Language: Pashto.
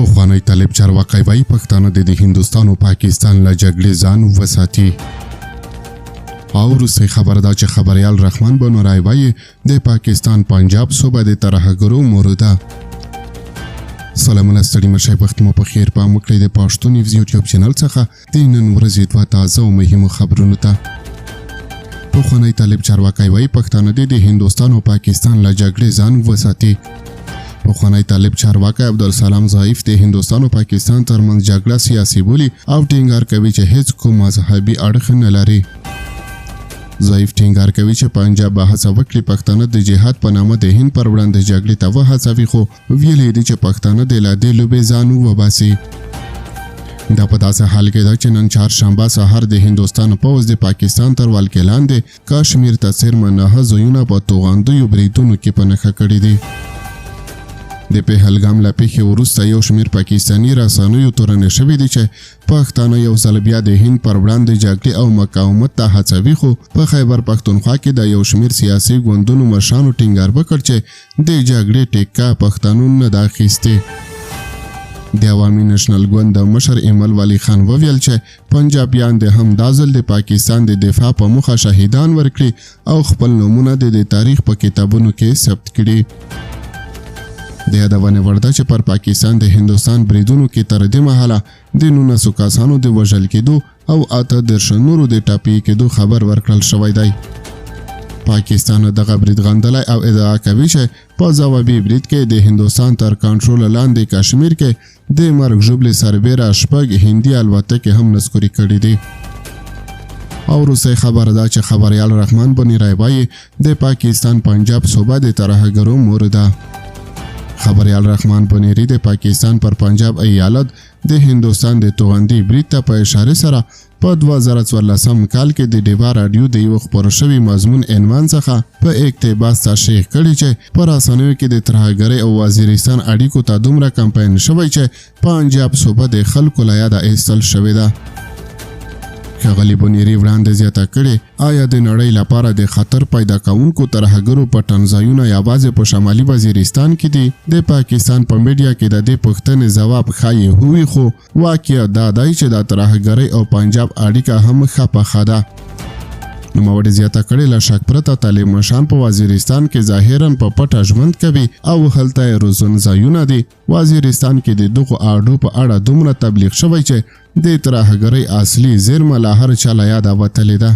پخوانی طالب چارواکی وایي، پښتانه دې د هندوستان او پاکستان له جګړې ځان وساتي. او وروستۍ خبره دا چې خبریال رحمان بنورای وایي، د پاکستان پنجاب صوبه د ترهګرو مور ده. سلامونه، ستړي مه شئ، وخت مو په خیر. پام وکړئ د پښتو نیوز یوټیوب چینل څخه د نن ورځې دوه تازه او مهمو خبرونو ته. پخوانی طالب چارواکی وایي، پښتانه دې د هندوستان او پاکستان له جګړې ځان وساتي. پخوانی طالب چارواکی عبدالسلام ضعیف د هندوستان او پاکستان ترمنځ جګړه سیاسي بولي او ټینګار کوي چې هیڅ کوم مذهبي اړخ نه لري. ضعیف ټینګار کوي چې پنجاب به هڅه وکړي پښتانه د جهاد په نامه د هند پر وړاندې جګړې ته وهڅوي، خو ویلي دي چې پښتانه د له دې لوبې ځان وباسي. دا په داسې حال کې ده چې نن چهارشنبه سهار د هندوستان پوځ د پاکستان تر ولکې لاندې کشمیر ته څېرمه نهه ځایونه په توغندیو بریدونو کې په نښه کړي دي. د پهلګام له پېښې وروسته یو شمېر پاکستاني رسنیو تورنې شوې دي چې پښتانه یو ځل بیا د هند پر وړاندې جګړې او مقاومت ته هڅوي، خو په خیبر پښتونخوا کې د یو شمېر سیاسي ګوندونو مشرانو ټینګار وکړ چې د جګړې ټیکه پښتنو نه ده اخیستې. د عوامي نشنل ګوند د مشر ایمل ولي خان وویل چې پنجابیان د هم دا ځل د پاکستان د دفاع په موخه شهیدان ورکړي او خپل نومونه د تاریخ په کتابونو کې ثبت کړي. د یادونې وړ ده چې پر پاکستان د هندوستان بریدونو کې تر دې مهاله د 19 کسانو د وژل کېدو او 38 نورو د ټپي کېدو خبر ورکړل شوی دی. پاکستان دغه برید غندلی او ادعا کوي چې په ځوابي برید کې د هندوستان تر کنټرول لاندې کشمیر کې د مرګ ژوبلې سربېره شپږ هندي الوتکې هم نسکوري کړې دي. او وروستۍ خبره دا چې خبریال رحمان بنیری وایي، د پاکستان پنجاب صوبه د ترهګرو مور ده. خبریال رحمان بنیری د پاکستان پر پنجاب ایالت د هندوستان د توغندي برید ته په اشاره سره په 2014 کال کې د ډیوا راډیو د یو خپور شوي مضمون عنوان څخه په اقتباس تشریح کړی چې په رسنیو کې د ترهګرۍ او وزیرستان اړیکو ته دومره کمپاین شوی چې پنجاب صوبه د خلکو له یاده ایستل شوې ده. ښاغلي بنیري وړاندې زیاته کړې، آیا د نړۍ لپاره د خطر پیدا کوونکو ترهګرو پټنځایونه یوازې په شمالي وزیرستان کې دي؟ د پاکستان په میډیا کې د دې پوښتنې ځواب ښایي هو وي، خو واقعیت دا دی چې د ترهګرۍ او پنجاب اړیکه هم ښه پخه ده. نوموړي زیاته کړې، له شک پرته طالب مشران په وزیرستان کې ظاهراً په پټه ژوند کوي او هلته یې روزنځایونه دي. وزیرستان کې د دغو اډو په اړه دومره تبلیغ شوی چې د ترهګرۍ اصلي زیرمه له هر چا له یاده وتلې ده.